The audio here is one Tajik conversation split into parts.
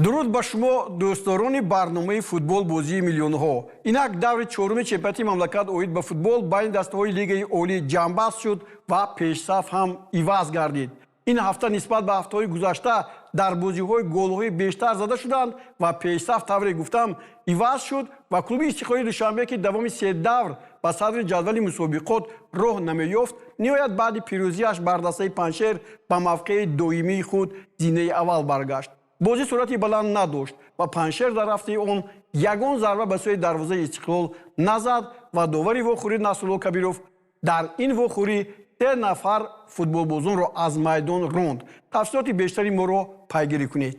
Дуруд ба шумо, дӯстдорони барномаи «Футбол: бозии миллионҳо». Инак даври чоруми чемпионати мамлакат оид ба футбол байни дастаҳои Лигаи олӣ ҷамъбаст шуд ва пешсаф ҳам иваз гардид. Ин ҳафта нисбат ба ҳафтаҳои гузашта дар бозиҳои голҳои бештар зада шуданд ва пешсаф, тавре гуфтам, иваз шуд ва клуби «Истиқлоли Душанбе», ки давоми се давр ба садри ҷадвали мусобиқот роҳ намеёфт, ниҳоят баъди пирӯзиаш бар дастаи «Панҷшер» ба мавқеи доимии худ, зинаи аввал, баргашт. Бозӣ суръати баланд надошт ва «Панҷшер» дар рафти он ягон зарба ба сӯи дарвозаи «Истиқлол» назад ва довари вохӯрӣ Насрулло Кабиров дар ин вохӯрӣ се нафар футболбозонро аз майдон ронд. Тафсилоти бештари моро пайгирӣ кунед.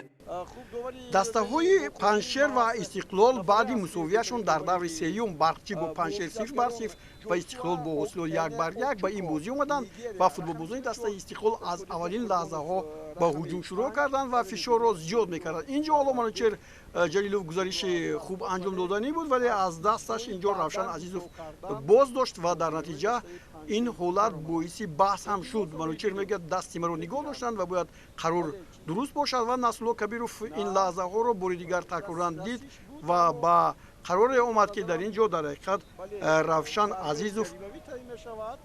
Дастаҳои «Панҷшер» ва «Истиқлол» баъди мусовияшон дар даври сеюм, «Барқчӣ» бо «Панҷшер» 0-0 ва «Истиқлол» бо «Ҳосилот» 1-1, ба ин бозӣ омаданд ва футболбозони дастаи «Истиқлол» аз аввалин лаҳзаҳо ба ҳуҷум шурӯъ карданд ва фишорро зиёд мекарданд. Инҷо ҳоло Манучер Ҷалилов гузариши хуб анҷом доданӣ буд, вале аз дасташ инҷо Равшан Азизов боз дошт ва дар натиҷа ин ҳолат боиси баҳс ҳам шуд. Манучер мегӯяд, дасти маро нигоҳ доштанд ва бояд қарор дуруст бошад ва Насрулло Кабиров ин лаҳзаҳоро бори дигар такроран дид ва ба қароре омад, ки дар ин ҷо дар ҳақиқат Равшан Азизов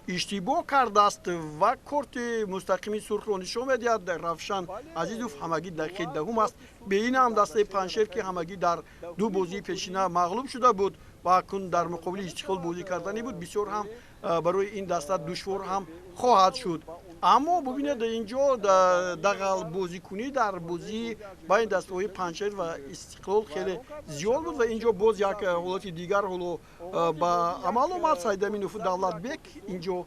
иштибоҳ кардааст ва корти мустақими сурхро нишон медиҳад. Равшан Азизов ҳамагӣ дақиқаи 10-ум аст. Бе ин ҳам дастаи «Панҷшер», ки ҳамагӣ дар ду бозии пешина мағлуб шуда буд ва акнун дар муқобили «Истиқлол» бозӣ карданӣ буд, бисёр ҳам барои ин даста душвор ҳам хоҳад шуд. Аммо бубинед, инҷо дағалбозикунӣ дар бозии байни дастаҳои «Панҷшер» ва «Истиқлол» хеле зиёд буд ва инҷо боз як ҳолати дигар ҳоло ба амал омад. Сайдаминов Давлатбек инҷо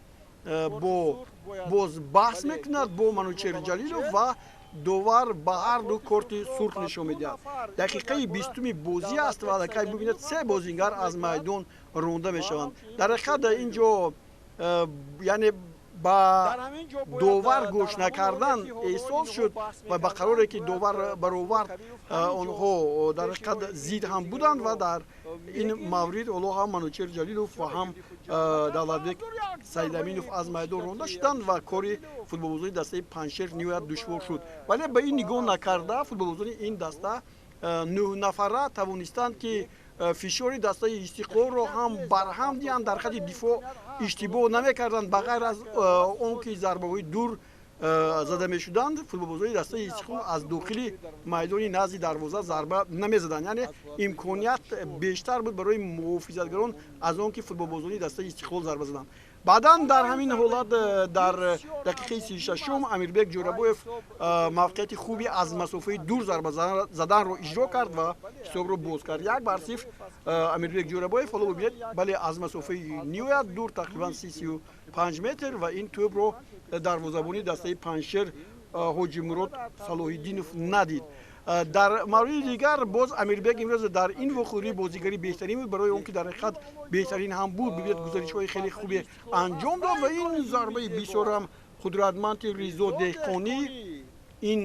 бо боз баҳс мекунад бо Манучер Ҷалилов ва довар ба ҳар ду корти сурх нишон медиҳад. Дақиқаи 20-уми бозӣ аст ва аллакай бубинед, се бозингар аз майдон ронда мешаванд. Дар ҳақиқат инҷо яъне ба довар гӯш накардан эҳсос шуд ва ба қароре, ки довар баровард, онҳо дар ҳақиқат зид ҳам буданд ва дар ин маврид ҳоло ҳам Манучер Ҷалилов ва ҳам Давлатбек Сайдаминов аз майдон ронда шуданд ва кори футболбозони дастаи «Панҷшер» ниҳоят душвор шуд. Вале ба ин нигоҳ накарда, футболбозони ин даста нӯҳ нафара тавонистанд, ки фишори дастаи «Истиқлолро» ҳам барҳам диҳанд. Дар хати дифоъ иштибоҳ намекарданд. Ба ғайр аз он ки зарбаҳои дур зада мешуданд, футболбозони дастаи «Истиқлол» аз дохили майдони назди дарвоза зарба намезаданд, яъне имконият бештар буд барои муҳофизатгарон аз он ки футболбозони дастаи «Истиқлол» зарба заданд. Баъдан дар ҳамин ҳолат дар дақиқаи 36-ум Амирбек Ҷӯрабоев мавқеияти хуби аз масофаи дур зарба заданро иҷро кард ва ҳисобро боз кард, 1-0. Амирбек Ҷӯрабоев, ҳоло бибинед, бале, аз масофаи ниҳоят дур, тақрибан 35 метр, ва ин тӯбро дарвозабони дастаи «Панҷшер» Ҳоҷимурод Салоҳиддинов надид. Дар мавриди дигар боз Амирбек имрӯз дар ин вохӯрӣ бозигари беҳтарин буд, барои он ки дар ҳақиқат беҳтарин ҳам буд. Бибинед, гузаришҳои хеле хубе анҷом дод ва ин зарбаи бисёр ҳам қудратманди Ризо Деҳқонӣ, ин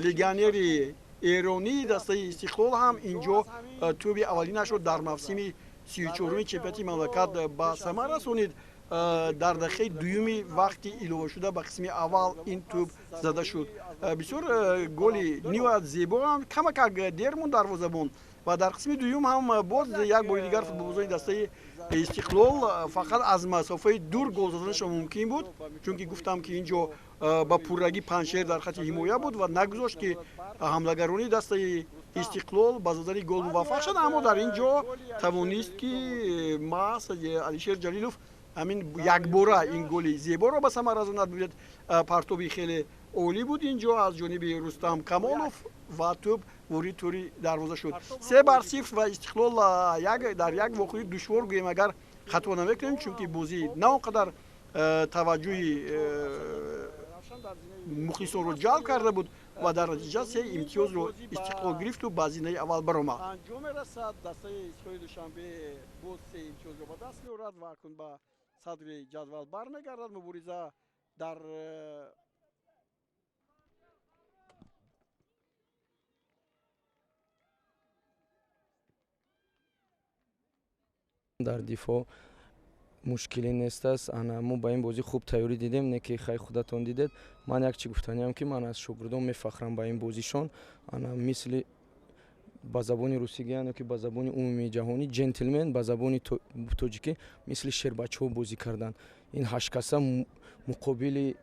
легионери эронии дастаи «Истиқлол» ҳам инҷо тӯби аввалинашро дар мавсими 34-уми чемпионати мамлакат ба самар расонид. Дар дақиқаи дуюми вақти иловашуда ба қисми аввал ин тӯб зада шуд. Бисёр голи ниҳоят зебо ҳам, камакак дер монд дарвозабон. Ва дар қисми дуюм ҳам боз як бори дигар футболбозони дастаи «Истиқлол» фақат аз масофаи дур гол заданашон мумкин буд, чунки гуфтам, ки ин ҷо ба пуррагӣ «Панҷшер» дар хати ҳимоя буд ва нагузошт, ки ҳамлагарони дастаи «Истиқлол» ба задани гол муваффақ шуд. Аммо дар ин ҷо тавонист, ки маҳз Алишер Ҷалилов ҳамин якбора ин голи зеборо ба самар расонад. Бибинед, партоби хеле олӣ буд ин ҷо аз ҷониби Рустам Камолов ва тӯб ворид тӯри дарвоза шуд. 3-0 ва «Истиқлол» дар як вохӯрии душвор, гӯем, агар хато намекунем, чунки бозӣ на он қадар таваҷҷӯҳи мухлисонро ҷалб карда буд ва дар натиҷа се имтиёзро «Истиқлол» гирифту ба зинаи аввал баромад. Анҷом мерасад. Дастаи «Истиқлоли Душанбе» боз се имтиёзро ба даст меорад ва акнун ба садри ҷадвал бармегардад. Мубориза дар Дар дифоъ мушкиле нест аст. Ана мо ба ин бозӣ хуб тайёрӣ дидем, не ки хай худатон дидед. Ман як чӣ гуфтаниам, ки ман аз шогирдон мефахрам ба ин бозишон. Ана мисли Ба забони русӣ гӯянд ё ки ба забони умумии ҷаҳонӣ ҷентлмен, ба забони тоҷикӣ мисли шербачаҳо бозӣ карданд. Ин ҳашткаса муқобили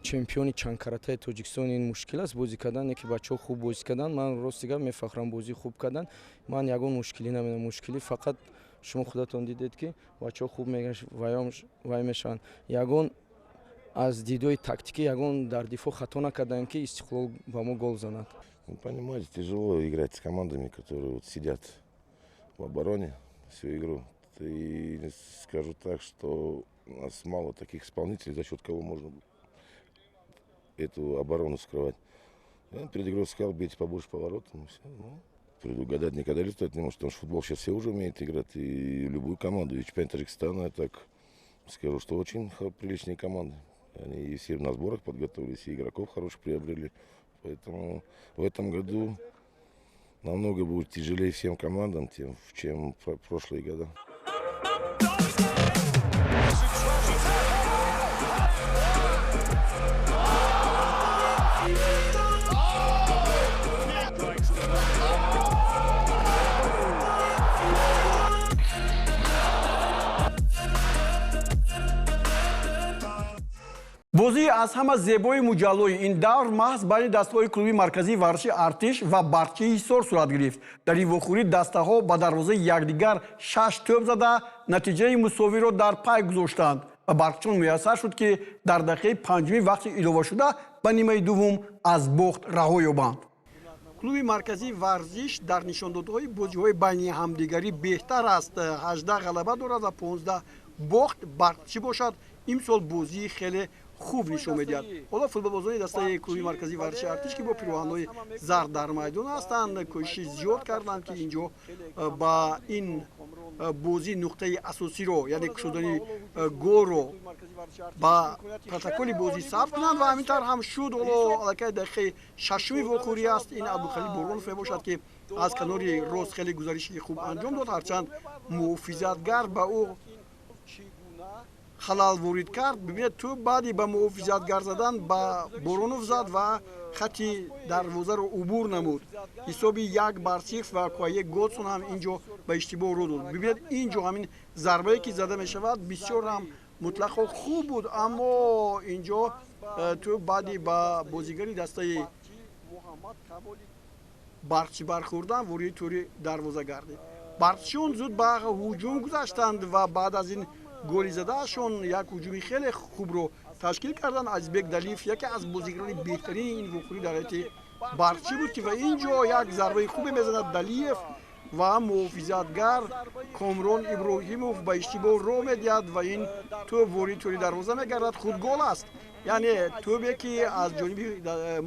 чемпиони чандкаратаи Тоҷикистон ин мушкил аст бозӣ кардан, яке бачаҳо хуб бозӣ карданд. Ман рости гап мефахрам, бозӣ хуб карданд. Ман ягон мушкилӣ намедонам. Мушкилӣ фақат шумо худатон дидед, ки бачаҳо хуб вай мешаванд. Ягон аз дидои тактикӣ ягон дар дифоъ хато накарданд, ки Истиқлол ба мо гол занад. Ну, понимаете, тяжело играть с командами, которые вот сидят в обороне всю игру. И скажу так, что у нас мало таких исполнителей, за счет кого можно эту оборону скрывать. Я перед игрой сказал: бейте побольше по воротам, и все. Ну, предугадать никогда результат не может, потому что футбол сейчас все уже умеют играть, и любую команду. И чемпионат Таджикистана, я так скажу, что очень приличные команды. Они и все на сборах подготовились, и игроков хороших приобрели. Поэтому в этом году намного будет тяжелее всем командам, чем в прошлые года. Бозии аз ҳама зебои муҷаллои ин давр маҳз байни дастаҳои клуби марказии варзиши Артиш ва Барқчии Ҳисор сурат гирифт. Дар ин вохӯрӣ дастаҳо ба дарвозаи якдигар шаш тӯб зада, натиҷаи мусовиро дар пай гузоштанд ва барқчиён муяссар шуд, ки дар дақиқаи панҷуми вақти иловашуда ба нимаи дуввум аз бохт раҳо ёбанд. Клуби марказии варзиш дар нишондодҳои бозиҳои байни ҳамдигарӣ беҳтар аст, 18 ғалаба дорад ва 15 бохт. Барқчӣ бошад, имсол бозии хеле хуб нишон медиҳад. Ҳоло футболбозони дастаи клуби марказии варзиши Артиш, ки бо пироҳанҳои зард дар майдон ҳастанд, кӯшиши зиёд карданд, ки инҷо ба ин бозӣ нуқтаи асосиро, яъне кушодани голро ба протоколи бозӣ сабт кунанд ва ҳамин тавр ҳам шуд. Ҳоло аллакай дақиқаи шашуми вохӯрӣ аст. Ин Абдухалил Боронов мебошад, ки аз канори рост хеле гузариши хуб анҷом дод, ҳарчанд муҳофизатгар ба ӯ халал ворид кард. Бибинед, тӯб баъди ба муҳофизатгар задан ба Боронов зад ва хати дарвозаро убур намуд. Ҳисоби 1-0 ва Куае Годсон ҳам ин ҷо ба иштибоҳ рӯ дод. Бибинед, ин ҷо ҳамин зарбае, ки зада мешавад, бисёр ҳам мутлақо хуб буд, аммо ин ҷо тӯб баъди ба бозигари дастаи Барқчӣ бархӯрдан вориди тӯри дарвоза гардид. Барқчиён зуд ба ҳуҷум гузаштанд ва баъд аз ин голи задаашон як ҳуҷуми хеле хубро ташкил карданд. Азизбек Далиев яке аз бозигарони беҳтарини ин вохӯрӣ дар ҳайати Барқчӣ буд, ки ва ин ҷо як зарбаи хубе мезанад Далиев ва муҳофизатгар Комрон Иброҳимов ба иштибоҳ роҳ медиҳад ва ин тӯб вориди тӯри дарвоза мегардад. Худгол аст, яъне тӯбе, ки аз ҷониби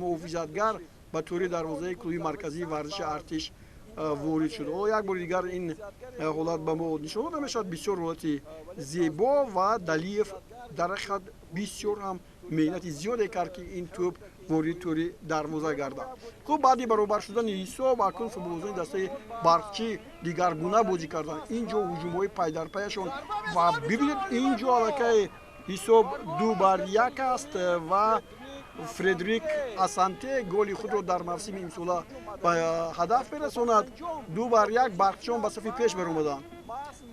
муҳофизатгар ба тӯри дарвозаи клуби марказии варзиши Артиш ворид шуд. Ҳоло як бори дигар ин ҳолат ба мо нишон дода мешавад. Бисёр ҳолати зебо ва Далиев дар ҳақиқат бисёр ҳам меҳнати зиёде кард, ки ин тӯб вориди тӯри дарвоза гардад. Хуб, баъди баробар шудани ҳисоб акнун футболбозони дастаи Барқчӣ дигаргуна бозӣ карданд. Ин ҷо ҳуҷумҳои пайдарпаяшон ва бибинед, ин ҷо аллакай ҳисоб 2-1 аст ва Фредерик Асанте голи худро дар мавсими имсола ба ҳадаф мерасонад. 2-1 барқчиён ба сафи пеш баромаданд.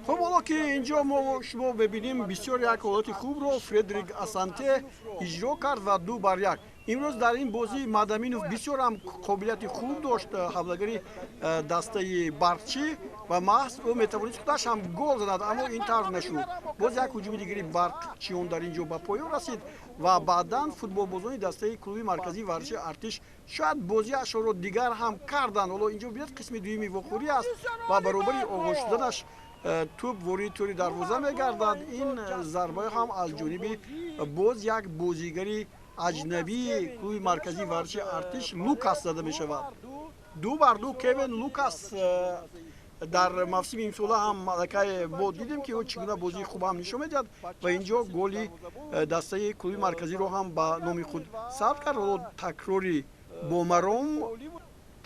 Хуб, ҳоло ки инҷо мо шумо мебинем, бисёр як ҳолати хубро Фредерик Асанте иҷро кард ва 2-1. Имрӯз дар ин бозӣ Мадаминов бисёр ҳам қобилияти хуб дошт, ҳамлагари дастаи Барқчӣ, ва маҳз ӯ метавонист худаш ҳам гол занад, аммо ин тавр нашуд. Боз як ҳуҷуми дигари барқчиён дар ин ҷо ба поён расид ва баъдан футболбозони дастаи клуби марказии варзиши Артиш шояд бозиашонро дигар ҳам карданд. Ҳоло инҷо бинед, қисми дуюми вохӯрӣ аст ва баробари оғоз шуданаш тӯб вориди тӯри дарвоза мегардад. Ин зарба ҳам аз ҷониби боз як бозигари аҷнабии клуби марказии варзиши Артиш Лукас зада мешавад. 2-2. Кевин Лукас дар мавсими имсола ҳам аллакай мо дидем, ки ӯ чӣ гуна бозии хуб ҳам нишон медиҳад ва инҷо голи дастаи клуби марказиро ҳам ба номи худ сабт кард. Ҳоло такрори бомаром,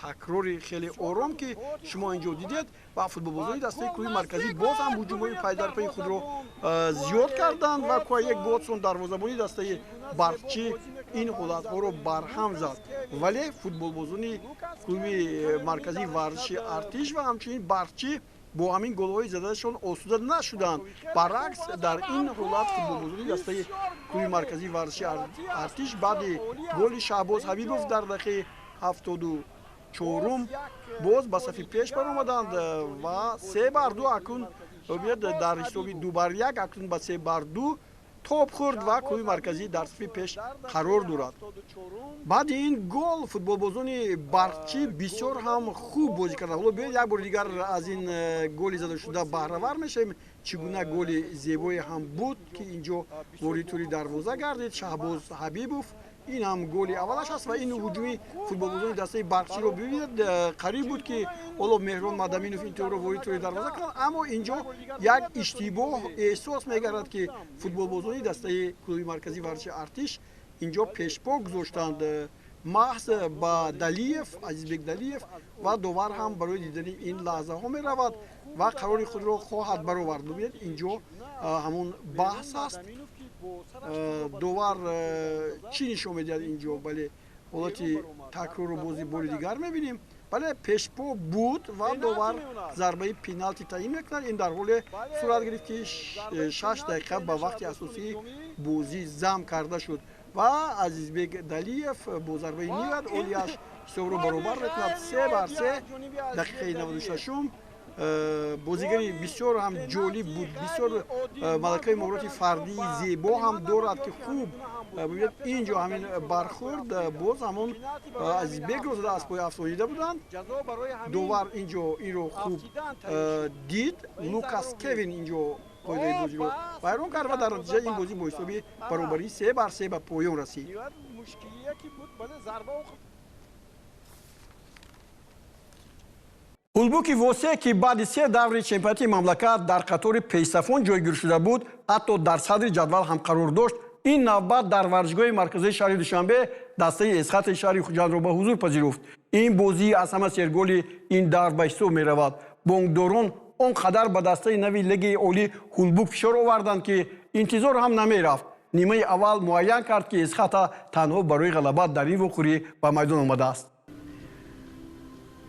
такрори хеле ором, ки шумо инҷо дидед, ва футболбозони дастаи клуби марказӣ боз ҳам ҳуҷумҳои пайдарпайи худро зиёд карданд ва Куае Годсон, дарвозабони дастаи Барқчӣ, Ин ҳолатҳоро барҳам зад, вале футболбозони клуби марказии варзиши Артиш ва ҳамчунин Барқчӣ бо ҳамин голҳои задашон осуда нашуданд. Баръакс, дар ин ҳолат футболбозони дастаи клуби марказии варзиши Артиш баъди голи Шаҳбоз Ҳабибов дар дақиқаи 74-ум боз ба сафи пеш баромаданд ва 3-2 акнун дар ҳисоби 2-1 акнун ба 3-2 топ хӯрд ва клуби марказӣ дар сафи пеш қарор дорад. Баъди ин гол футболбозони Барқчӣ бисёр ҳам хуб бозӣ карданд. Ҳоло биёед як бори дигар аз ин голи задашуда баҳравар мешавем. Чӣ гуна голи зебое ҳам буд, ки инҷо ворид тури дарвоза гардид Шаҳбоз Ҳабибов. Ин ҳам голи аввалаш аст ва ин ҳуҷуми футболбозони дастаи Барқчиро бибинед. Қариб буд, ки ҳоло Меҳрон Мадаминов ин тӯбро ворид тури дарвоза кунад, аммо инҷо як иштибоҳ эҳсос мегардад, ки футболбозони дастаи клуби марказии варзиши Артиш инҷо пешпо гузоштанд маҳз ба Далиев, Азизбек Далиев, ва довар ҳам барои дидани ин лаҳзаҳо меравад ва қарори худро хоҳад баровард. Бибинед, инҷо ҳамон баҳс аст. Довар чӣ нишон медиҳад инҷо? Бале, ҳолати такрору бози бори дигар мебинем. Бале, пешпо буд ва довар зарбаи пеналти таъин мекунад. Ин дар ҳоле сурат гирифт, ки 6 дақиқа ба вақти асосии бозӣ зам карда шуд ва Азизбек Далиев бо зарбаи ниҳоят олияш ҳисобро баробар мекунад 3-3. Дақиқаи 96-ум. Бозигари бисёр ҳам ҷолиб буд, бисёр малакаи маҳорати фардии зебо ҳам дорад, ки хуб бибинед, инҷо ҳамин бархӯрд боз ҳамон Азизбекро зада аз пои афтонида буданд. Довар инҷо инро хуб дид. Лукас Кевин инҷо қоидаи бозиро вайрон кард ва дар натиҷа ин бозӣ бо ҳисоби баробарии 3-3 ба поён расид. Ҳулбуки Восе, ки баъди 3 даври чемпионати мамлакат дар қатори пешсафон ҷойгир шуда буд, ҳатто дар садри ҷадвал ҳам қарор дошт, ин навбат дар варзишгоҳи марказии шаҳри Душанбе дастаи Эсхати шаҳри Хуҷандро ба ҳузур пазируфт. Ин бозӣ аз ҳама серголи ин давр ба ҳисоб меравад. Бонкдорон он қадар ба дастаи нави лигаи олӣ Ҳулбук фишор оварданд, ки интизор ҳам намерафт. Нимаи аввал муайян кард, ки Эсхата танҳо барои ғалаба дар ин вохӯрӣ ба майдон омадааст.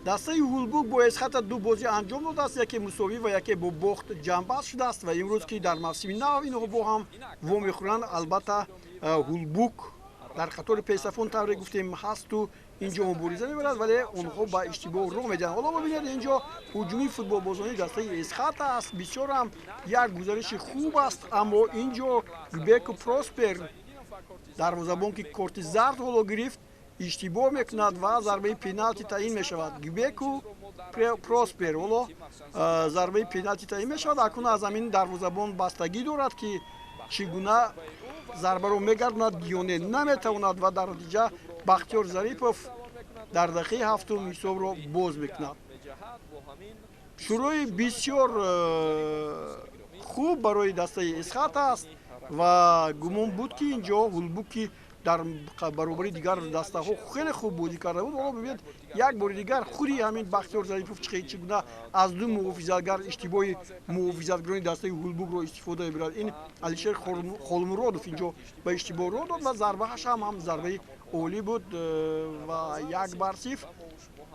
Дастаи Ҳулбук бо Эсхата 2 бозӣ анҷом додааст, яке мусовӣ ва яке бо бохт ҷамъбаст шудааст ва имрӯз, ки дар мавсими нав инҳо бо ҳам вомехӯранд, албатта Ҳулбук дар қатори пешсафон тавре гуфтем ҳасту инҷо мубориза мебарад, вале онҳо ба иштибоҳ роҳ медиҳанд. Ҳоло бибинед, инҷо ҳуҷуми футболбозони дастаи Эсхата аст. Бисёр ҳам як гузариши хуб аст, аммо инҷо Гбеку Проспер, дарвозабон, ки корти зард ҳоло гирифт, иштибоҳ мекунад ва зарбаи пеналти таъин мешавад. Гбеку Проспер ҳоло зарбаи пеналти таъин мешавад. Акнун аз ҳамин дарвозабон бастагӣ дорад, ки чӣ гуна зарбаро мегардонад ё не наметавонад ва дар натиҷа Бахтиёр Зарипов дар дақиқаи 7-ум ҳисобро боз мекунад. Шурӯи бисёр хуб барои дастаи Эсхата аст ва гумон буд, ки инҷо Ҳулбуки дар баробари дигар дастаҳо хеле хуб бозӣ карда буд. Ҳоло бибинед, як бори дигар худи ҳамин Бахтиёр Зарипов чӣ гуна аз 2 муҳофизатгар иштибоҳи муҳофизатгарони дастаи Ҳулбукро истифода мебарад. Ин Алишер Холмуродов инҷо ба иштибоҳ роҳ дод ва зарбааш ҳам зарбаи олӣ буд ва 1-0.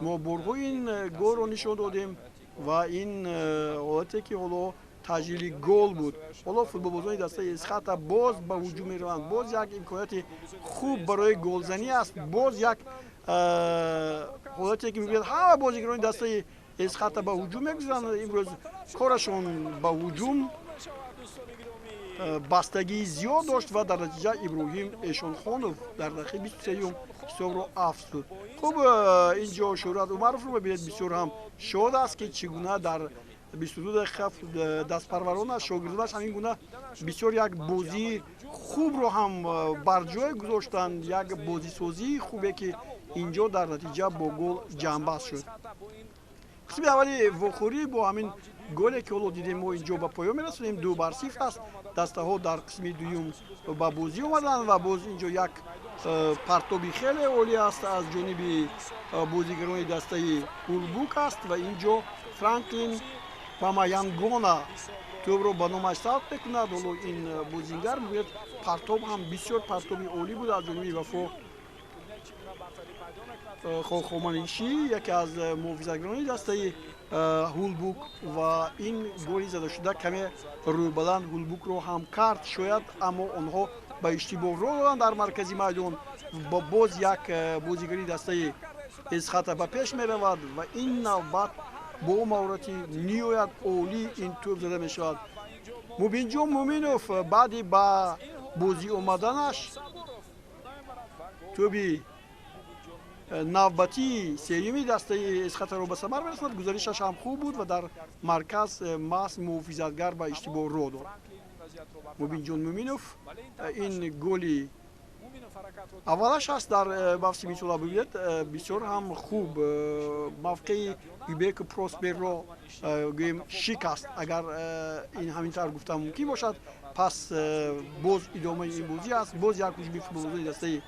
Мо борҳо ин голро нишон додем ва ин ҳолате, ки ҳоло таҷлили гол буд. Ҳоло футболбозони дастаи Эсхата боз ба ҳуҷум мераванд. Боз як имконияти хуб барои голзанӣ аст. Боз як ҳолате, ки мебинед, ҳама бозигарони дастаи Эсхата ба ҳуҷум мегузаранд. Имрӯз корашон ба ҳуҷум бастагии зиёд дошт ва дар натиҷа Иброҳим Эшонхонов дар дақиқаи 23-юм ҳисобро афзуд. Хуб, инҷо Шӯҳрат Умаровро мебинед, бисёр ҳам шод аст, ки чӣ гуна дар 22 дақиқа дастпарваронаш, шогирдонаш ҳамин гуна бисёр як бозии хубро ҳам бар ҷой гузоштанд, як бозисозии хубе, ки инҷо дар натиҷа бо гол ҷамъбаст шуд. Қисми аввали вохӯрӣ бо ҳамин голе, ки ҳоло дидем, мо инҷо ба поён мерасонем. 2-0 аст. Дастаҳо дар қисми дуюм ба бозӣ омаданд ва боз инҷо як партоби хеле олӣ аст аз ҷониби бозигарони дастаи Ҳулбук аст ва инҷо Франклин Бамаянгона тӯбро ба номаш сабт мекунад. Ҳоло ин бозингар мегӯяд, партоб ҳам бисёр партоби олӣ буд аз ҷониби Вафо Хохоманишӣ, яке аз муҳофизатгарони дастаи Ҳулбук, ва ин голи задашуда каме рӯйбаланд Ҳулбукро ҳам кард шояд, аммо онҳо ба иштибоҳ роҳ доданд дар маркази майдон. Боз як бозигари дастаи Эсхата ба пеш меравад ва ин навбат бо маҳорати ниҳоят олӣ ин тӯб зада мешавад. Мубинҷон Муминов баъди ба бозӣ омаданаш тӯби навбатии сеюми дастаи Эсхатаро ба самар мерасонад. Гузаришаш ҳам хуб буд ва дар марказ маҳз муҳофизатгар ба иштибоҳ роҳ дод. Мубинҷон Муминов ин голи аввалаш аст дар мавсими сола. Бибинед, бисёр ҳам хуб мавқеи Юбеку Просперро гӯем шикаст, агар ин ҳамин тавр гуфта мумкин бошад. Пас боз идомаи ин бозӣ аст, боз як ҳуҷуми футболбозони дастаи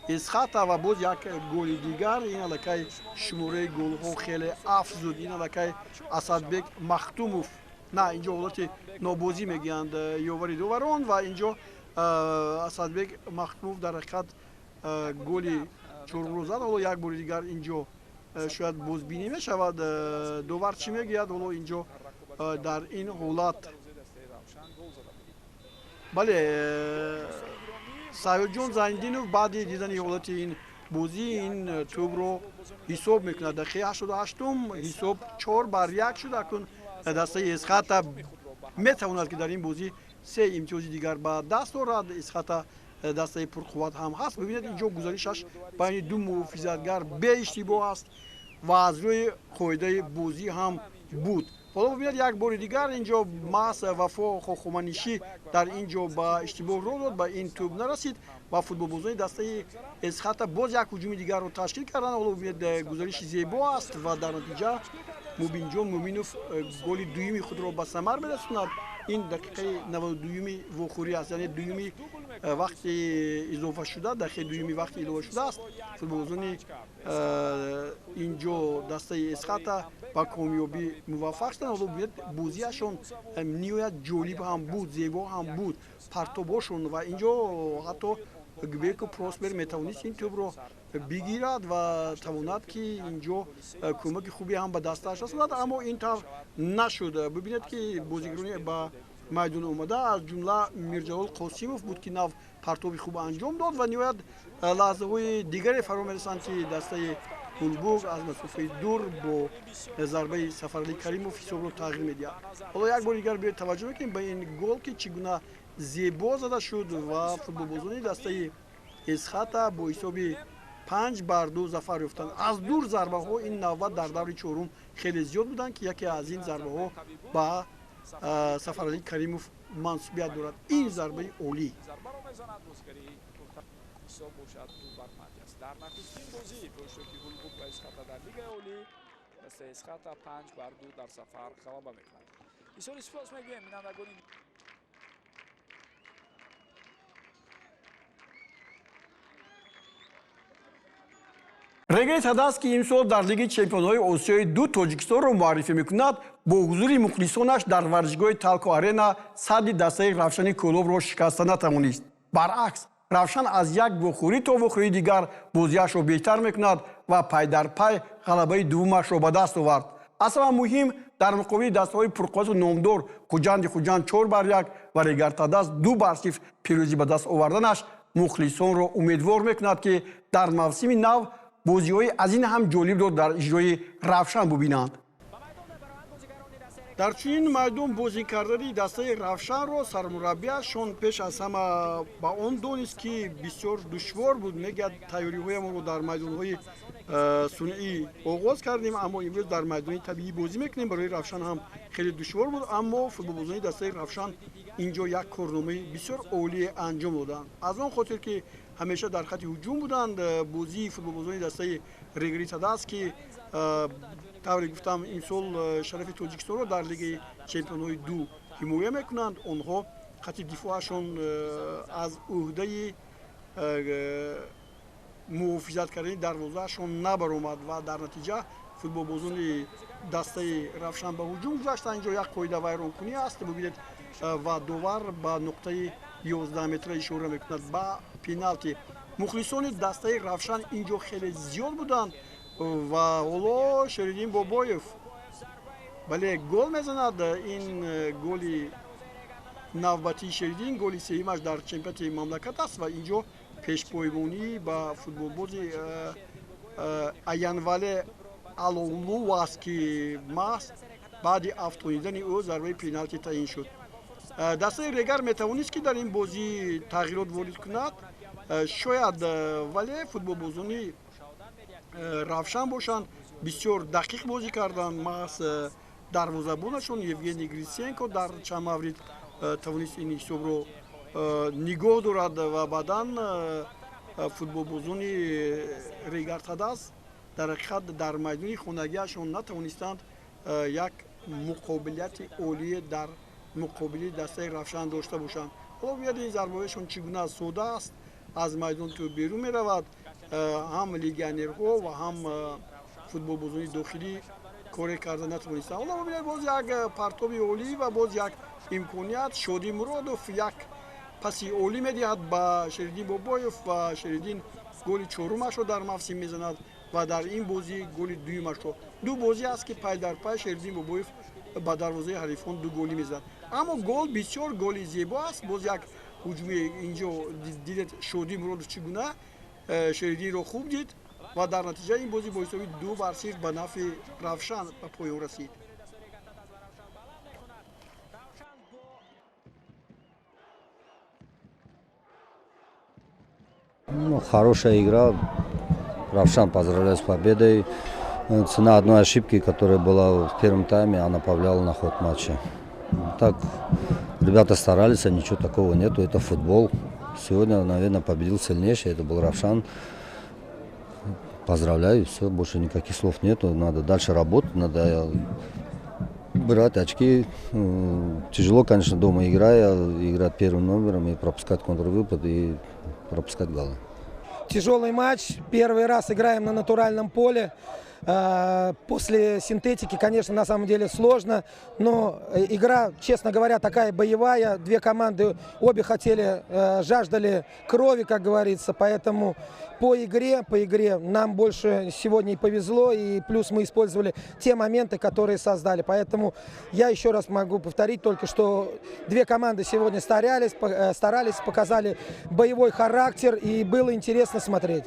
Эсхата ва боз як голи дигар. Ин аллакай шумораи голҳо хеле афзуд. Ин аллакай Асадбек Махтумов, на, инҷо ҳолати нобозӣ мегӯянд ёвари доварон, ва инҷо Асадбек Махтумов дар ҳақиқат голи чорумро зад. Ҳоло як бори дигар инҷо шояд бозбинӣ мешавад. Довар чӣ мегӯяд ҳоло инҷо дар ин ҳолат? Бале, Саёдҷон Зайниддинов баъди дидани ҳолати ин бозӣ ин тӯбро ҳисоб мекунад. Дақиқаи 88-ум ҳисоб 4-1 шуд. Акнун дастаи Эсхата метавонад, ки дар ин бозӣ се имтиёзи дигар ба даст орад. Эсхата дастаи пурқувват ҳам ҳаст. Бибинед, инҷо гузаришаш байни ду муҳофизатгар беиштибоҳ аст ва аз рӯи қоидаи бозӣ ҳам буд. Ҳоло бибинед, як бори дигар инҷо маҳз Вафо Хохоманишӣ дар ин ҷо ба иштибоҳ роҳ дод, ба ин тӯб нарасид ва футболбозони дастаи Эсхата боз як ҳуҷуми дигарро ташкил карданд. Ҳоло бибинед, гузариши зебо аст ва дар натиҷа Мубинҷон Муминов голи дуюми худро ба самар мерасонад. Ин дақиқаи 92-юми вохӯрӣ аст, яъне дуюми вақти иловашуда, дақиқаи дуюми вақти иловашуда аст. Футболбозони инҷо дастаи Эсхата ба комёбӣ муваффақ шуданд. Ҳоло бибинед, бозиашон ниҳоят ҷолиб ҳам буд, зебо ҳам буд, партобошон, ва инҷо ҳатто Гбеку Просбер метавонист ин тӯбро бигирад ва тавонад, ки инҷо кӯмаки хубе ҳам ба дастааш расонад, аммо ин тавр нашуд. Бибинед, ки бозигарони ба майдон омада, аз ҷумла Мирҷалол Қосимов буд, ки нав партоби хуб анҷом дод ва ниҳоят лаҳзаҳои дигаре фаро мерасанд, ки дастаи Ҳулбук аз масофаи дур бо зарбаи Сафаралӣ Каримов ҳисобро тағйир медиҳад. Ҳоло як бори дигар биёед таваҷҷӯҳ мекунем ба ин гол, ки чӣ гуна зебо зада шуд ва футболбозони дастаи Эсхата бо ҳисоби 5-2 зафар ёфтанд. Аз дур зарбаҳо ин навбат дар даври чорум хеле зиёд буданд, ки яке аз ин зарбаҳо ба Сафаралӣ Каримов мансубият дорад. Ин зарбаи олӣ. Дар нахустин бозӣ бо иштироки Ҳулбук ва Эсхата дар Лигаи Олӣ дастаи Эсхата 5-2 дар сафар ғалаба мекунад. Бисёри сипос мегӯем бинандагони. Регери Тадас, ки имсол дар Лиги чемпионҳои Осиёи ду Тоҷикистонро муаррифӣ мекунад, бо ҳузури мухлисонаш дар варзишгоҳи Талко Арена садди дастаи Равшани Кӯлобро шикаста натавонист. Баръакс, Равшан аз як вохӯрӣ то вохӯрии дигар бозиашро беҳтар мекунад ва пай дар пай ғалабаи дуввумашро ба даст овард. Аз ҳама муҳим, дар муқобили дастаҳои пурқуввату номдор Хуҷанди Хуҷанд 4-1 ва Регар Тадас 2-0 пирӯзӣ ба даст оварданаш мухлисонро умедвор мекунад, ки дар мавсими нав бозиҳои аз ин ҳам ҷолибро дар иҷрои Равшан бубинанд. Дар чунин майдон бозӣ кардани дастаи Равшанро сармураббиашон пеш аз ҳама ба он донист, ки бисёр душвор буд. Мегӯяд, тайёриҳоямонро дар майдонҳои сунъӣ оғоз кардем, аммо имрӯз дар майдони табиӣ бозӣ мекунем. Барои Равшан ҳам хеле душвор буд, аммо футболбозони дастаи Равшан инҷо як корномаи бисёр олие анҷом доданд. Аз он хотир, ки ҳамеша дар хати ҳуҷум буданд, бозии футболбозони дастаи Регери Тадас, ки тавре гуфтам, имсол шарафи Тоҷикистонро дар Лигаи чемпионҳои ду ҳимоя мекунанд, онҳо хати дифоашон аз ӯҳдаи муҳофизат кардани дарвозаашон набаромад ва дар натиҷа Футболбозони дастаи Равшан ба ҳуҷум гузаштанд. Инҷо як қоидавайронкунӣ аст, бубинед, ва довар ба нуқтаи 11 метра ишора мекунад ба пеналти. Мухлисони дастаи Равшан инҷо хеле зиёд буданд ва ҳоло Шериддин Бобоев, бале, гол мезанад. Ин голи навбатии Шериддин, голи сеюмаш дар чемпионати мамлакат аст ва инҷо пешпоймонӣ ба футболбози Аянвале Алолу аст, ки маҳз баъди афтонидани ӯ зарбаи пеналти таъин шуд. Дастаи Регар метавонист, ки дар ин бозӣ тағйирот ворид кунад шояд, вале футболбозони Равшан бошанд, бисёр дақиқ бозӣ карданд. Маҳз дарвозабонашон Евгений Грисенко дар чанд маврид тавонист ин ҳисобро нигоҳ дорад ва баъдан футболбозони Регар Тадаз дар ҳақиқат дар майдони хонагиашон натавонистанд як муқобилияти олие дар муқобили дастаи Равшан дошта бошанд. Ҳоло бубинед, ин зарбаҳояшон чӣ гуна сода аст, аз майдон тӯб берун меравад. Ҳам легионерҳо ва ҳам футболбозони дохилӣ коре карда натавонистанд. Ҳоло бубинед, боз як партоби олӣ ва боз як имконият. Шодӣ Муродов як паси олӣ медиҳад ба Шериддин Бобоев ва Шериддин голи чорумашро дар мавсим мезанад ва дар ин бозӣ голи дуюмашро. Ду бозӣ аст, ки пай дар пай Шериддин Бобоев ба дарвозаи ҳарифон ду голӣ мезанад, аммо гол бисёр голи зебо аст. Боз як ҳуҷуми инҷо дидед, Шодӣ Муродов чӣ гуна Шериддинро хуб дид ва дар натиҷа ин бозӣ бо ҳисоби 2-0 ба нафъи Равшан ба поён расид. Ну, хорошая игра. Равшан поздравляю с победой. Цена одной ошибки, которая была в первом тайме, она повлияла на ход матча. Так, ребята старались, а ничего такого нету. Это футбол. Сегодня, наверное, победил сильнейший. Это был Равшан. Поздравляю, все, больше никаких слов нету. Надо дальше работать, надо брать очки. Тяжело, конечно, дома играя, играть первым номером и пропускать контрвыпад, и пропускать голы. Тяжелый матч. Первый раз играем на натуральном поле. После синтетики, конечно, на самом деле сложно, но игра, честно говоря, такая боевая. Две команды обе хотели, жаждали крови, как говорится, поэтому по игре нам больше сегодня и повезло, и плюс мы использовали те моменты, которые создали. Поэтому я еще раз могу повторить только, что две команды сегодня старались, показали боевой характер, и было интересно смотреть.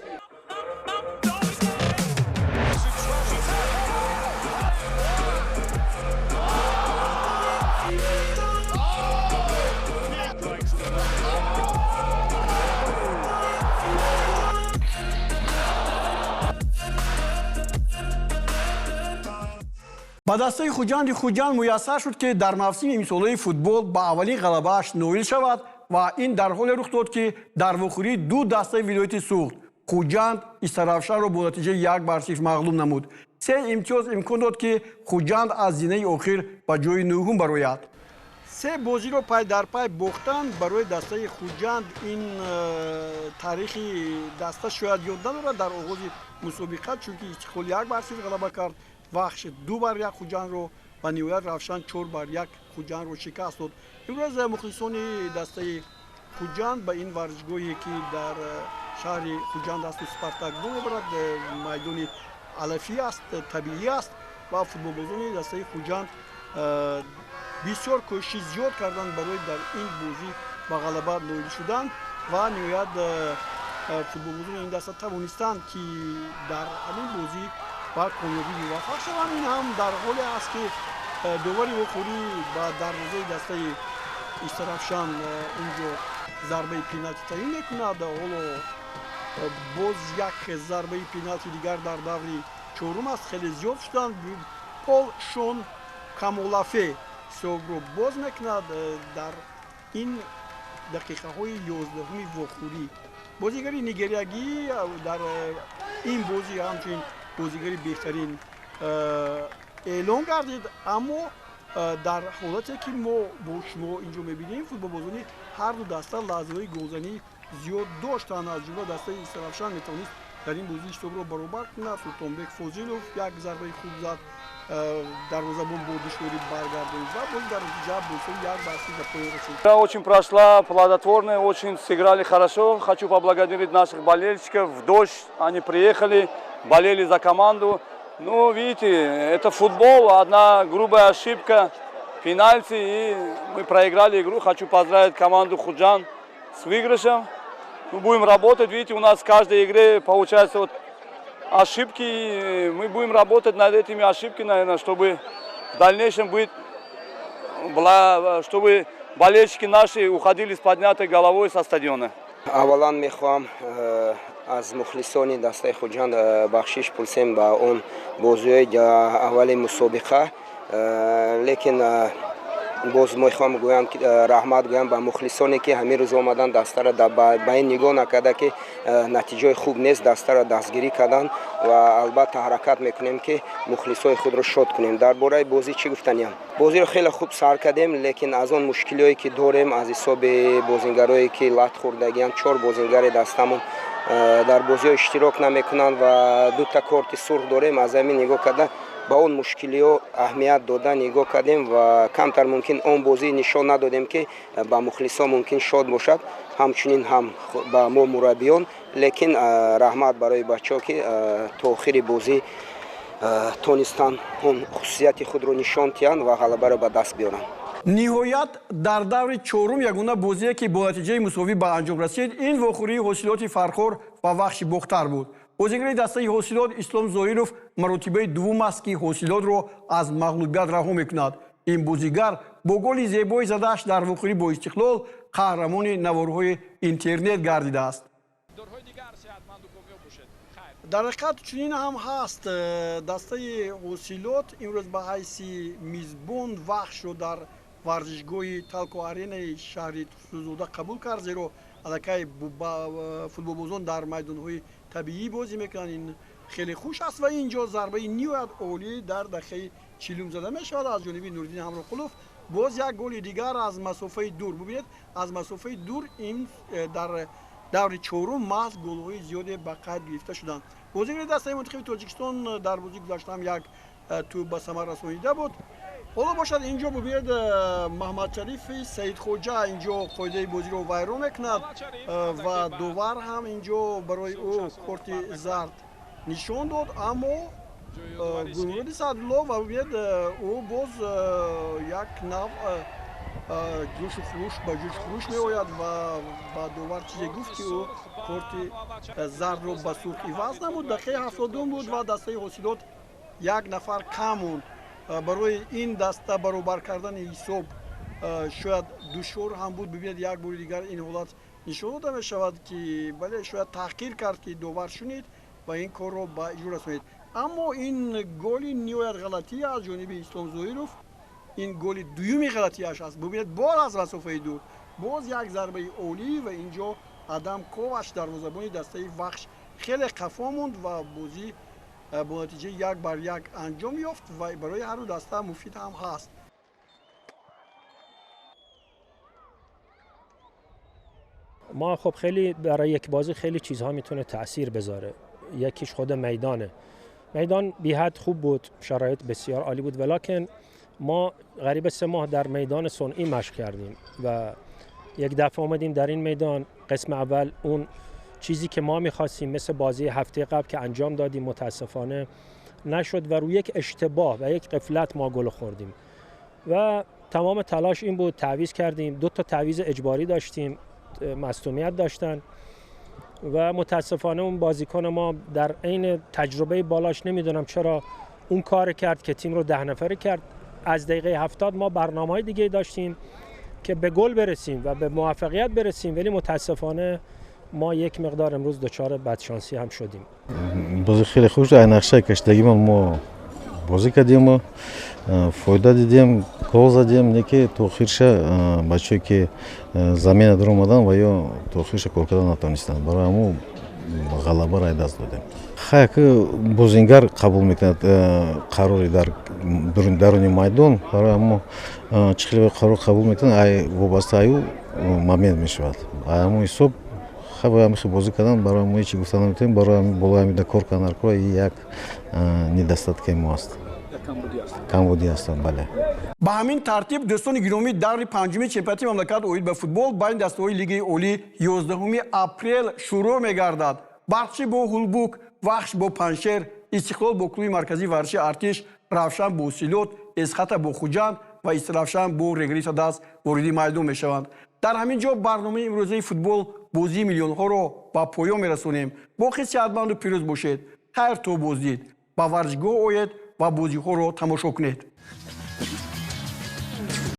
Ба дастаи Хуҷанди Хуҷанд муяссар шуд, ки дар мавсими имсолаи футбол ба аввалин ғалабааш ноил шавад ва ин дар ҳоле рух дод, ки дар вохӯрии ду дастаи вилояти Суғд Хуҷанд Истаравшанро бо натиҷаи 1-0 мағлуб намуд. Се имтиёз имкон дод, ки Хуҷанд аз зинаи охир ба ҷои нӯҳум барояд. Се бозиро пай дар пай бохтан барои дастаи Хуҷанд ин таърихи даста шояд ёд надорад дар оғози мусобиқа, чунки Истиқлол 1-0 ғалаба кард, Вахш 2-1 Хуҷандро ва ниҳоят Равшан 4-1 Хуҷандро шикаст дод. Имрӯз мухлисони дастаи Хуҷанд ба ин варзишгоҳе, ки дар шаҳри Хуҷанд асту Спартак ном мебарад, майдони алафӣ аст, табиӣ аст ва футболбозони дастаи Хуҷанд бисёр кӯшиши зиёд карданд барои дар ин бозӣ ба ғалаба ноил шудан ва ниҳоят футболбозони ин даста тавонистанд, ки дар ҳамин бозӣ ба комёбӣ муваффақ шаванд. Ин ҳам дар ҳоле аст, ки довари вохӯрӣ ба дарвозаи дастаи Истаравшан инҷо зарбаи пеналти таъин мекунад. Ҳоло боз як зарбаи пеналти дигар дар даври чорум аст, хеле зиёд шуданд. Пол Шон Камолафе ҳисобро боз мекунад дар ин дақиқаҳои 11-уми вохӯрӣ. Бозигари нигериягӣ дар ин бозӣ ҳамчунин бозигари беҳтарин эълон гардид, аммо дар ҳолате, ки мо бо шумо инҷо мебинем, футболбозони ҳар ду даста лаҳзаҳои голзанӣ зиёд доштанд. Аз ҷумла дастаи Истаравшан метавонист дар ин бозӣ ҳисобро баробар кунад. Султонбек Фозилов як зарбаи хуб зад, дарвозабон бо душворӣ баргардонид ва боз дар натиҷа бо ҳисоби 1-3 ба поён расид. Игра очень прошла плодотворно, очень сыграли хорошо. Хочу поблагодарить наших болельщиков. В дождь они приехали, болели за команду. Ну, видите, это футбол, одна грубая ошибка, пенальти, и мы проиграли игру. Хочу поздравить команду Худжанд с выигрышем. Мы будем работать, видите, у нас в каждой игре получается вот ошибки, и мы будем работать над этими ошибками, наверное, чтобы в дальнейшем быть, чтобы болельщики наши уходили с поднятой головой со стадиона. Аввалан мехоҳам аз мухлисони дастаи Хуҷанд бахшиш пурсем ба он бозиҳои аввали мусобиқа, лекин боз мехоҳам гӯям, раҳмат гӯям ба мухлисоне, ки ҳамин рӯз омадан, дастаро ба ин нигоҳ накарда, ки натиҷаи хуб нест, дастаро дастгирӣ карданд ва албатта ҳаракат мекунем, ки мухлисои худро шод кунем. Дар бораи бозӣ чӣ гуфтаниям? Бозиро хеле хуб сар кардем, лекин аз он мушкилиҳое, ки дорем, аз ҳисоби бозингарое, ки лат хӯрдагианд, чор бозингари дастамон дар бозиҳо иштирок намекунанд ва дута корти сурх дорем. Аз ҳамин нигоҳ карда, ба он мушкилиҳо аҳамият дода нигоҳ кардем ва камтар мумкин он бозӣ нишон надодем, ки ба мухлисо мумкин шод бошад, ҳамчунин ҳам ба мо мураббиён. Лекин раҳмат барои бачаҳо, ки то охири бозӣ тонистанд он хусусияти худро нишон диҳанд ва ғалабаро ба даст биёранд. Ниҳоят, дар даври чорум ягона бозие, ки бо натиҷаи мусовӣ ба анҷом расид, ин вохӯрии Ҳосилоти Фархор ва Вахши Бохтар буд. Бозигари дастаи Ҳосилот Ислом Зоиров маротибаи дуввум аст, ки Ҳосилотро аз мағлубият раҳо мекунад. Ин бозигар бо голи зебои задааш дар вохӯрӣ бо Истиқлол қаҳрамони наворҳои интернет гардидааст. Дар ҳақиқат чунин ҳам ҳаст. Дастаи Ҳосилот имрӯз ба ҳайси мизбон Вахшро дар варзишгоҳи Талко Аренаи шаҳри Турсунзода қабул кард, зеро аллакай футболбозон дар майдонҳои табиӣ бозӣ мекунанд. Ин хеле хуш аст ва ин ҷо зарбаи ниҳоят олӣ дар дақиқаи 40-ум зада мешавад аз ҷониби Нуриддин Ҳамроқулов. Боз як голи дигар аз масофаи дур. Бубинед, аз масофаи дур ин дар даври чорум маҳз голҳои зиёде ба қайд гирифта шуданд. Бозигари дастаи мунтахаби Тоҷикистон дар бозии гузашта ҳам як тӯб ба самар расонида буд. Ҳоло бошад, инҷо бубинед, Маҳмадшарифи Саидхоҷа инҷо қоидаи бозиро вайрон мекунад ва довар ҳам инҷо барои ӯ корти зард нишон дод, аммо Гулмуроди Саъдулло ва бубинед, ӯ боз як нав ҷӯшу хуруш ба ҷӯшу хуруш меояд ва ба довар чизе гуфт, ки ӯ корти зардро ба сурх иваз намуд. Дақиқаи 70-ум буд ва дастаи Ҳосилот як нафар кам монд. Барои ин даста баробар кардани ҳисоб шояд душвор ҳам буд. Бибинед, як бори дигар ин ҳолат нишон дода мешавад, ки бале, шояд таҳқир кард, ки довар шунид ва ин корро ба иҷро расонид. Аммо ин голи ниҳоят ғалатӣ аз ҷониби Ислом Зоиров, ин голи дуюми ғалатиаш аст. Бубинед, боз аз масофаи дур, боз як зарбаи олӣ ва инҷо Адам Коваш, дарвозабони дастаи Вахш, хеле қафо монд ва бозӣ бо натиҷаи 1-1 анҷом ёфт ва барои ҳарду даста муфид ҳам ҳаст. ما خب خیلی برای یک بازی خیلی چیزها میتونه تاثیر بذاره. یکیش خود میدانه. میدان بی حد خوب بود، شرایط بسیار عالی بود، ولیکن ما قریب 3 ماه در میدان صنعی مشق کردیم و یک دفعه اومدیم در این میدان. قسم اول اون چیزی که ما میخواستیم مثل بازی هفته قبل که انجام دادیم متاسفانه نشد و روی یک اشتباه و یک غفلت ما گل خوردیم و تمام تلاش این بود. تعویض کردیم، 2 تا تعویض اجباری داشتیم، مصدومیت داشتن و متاسفانه اون بازیکن ما در عین تجربه بالاش نمیدونم چرا اون کار کرد که تیم رو 10 نفره کرد. از دقیقه 70 ما برنامه‌های دیگه داشتیم که به گل برسیم و به موفقیت برسیم، ولی متاسفانه ما یک مقدار امروز دچار بدشانسی هم شدیم. بازی خیلی خوش نقشه کشیدگیمون ما бозӣ кардем, фоида дидем, гол задем, не ки то охирша бачаҳое, ки замена даромадан ва ё то охирша кор кардан натавонистанд, барои ҳамун ғалабаро аз даст додем. Хай, бозингар қабул мекунад қарори дар даруни майдон, барои ҳамун чӣ хеле қарор қабул мекунад, ай вобаста аю момент мешавад. Ай ҳамун ҳисоб Хай, ҳамихи бозӣ кардан, барои мо ҳечи гуфта наметавонем. Барои болои ҳамида кор кардан дар як недостатка и мо аст, камбудӣ ҳастанд, бале. Ба ҳамин тартиб, дӯстони гиромӣ, даври панҷуми чемпионати мамлакат оид ба футбол байни дастаҳои Лигаи Олӣ 11 апрел шурӯъ мегардад. Барқчӣ бо Ҳулбук, Вахш бо Панҷшер, Истиқлол бо клуби марказии варзиши Артиш, Равшан бо Силот, Эсхата бо Хуҷанд ва Истаравшан бо Регри Тадас вориди майдон мешаванд. Дар ҳамин ҷо барномаи имрӯзаи футбол бозии миллионҳоро ба поён мерасонем. Боқӣ сеҳатманду пирӯз бошед. Хайр, то боздид. Ба варзишгоҳ оед ва бозиҳоро тамошо кунед.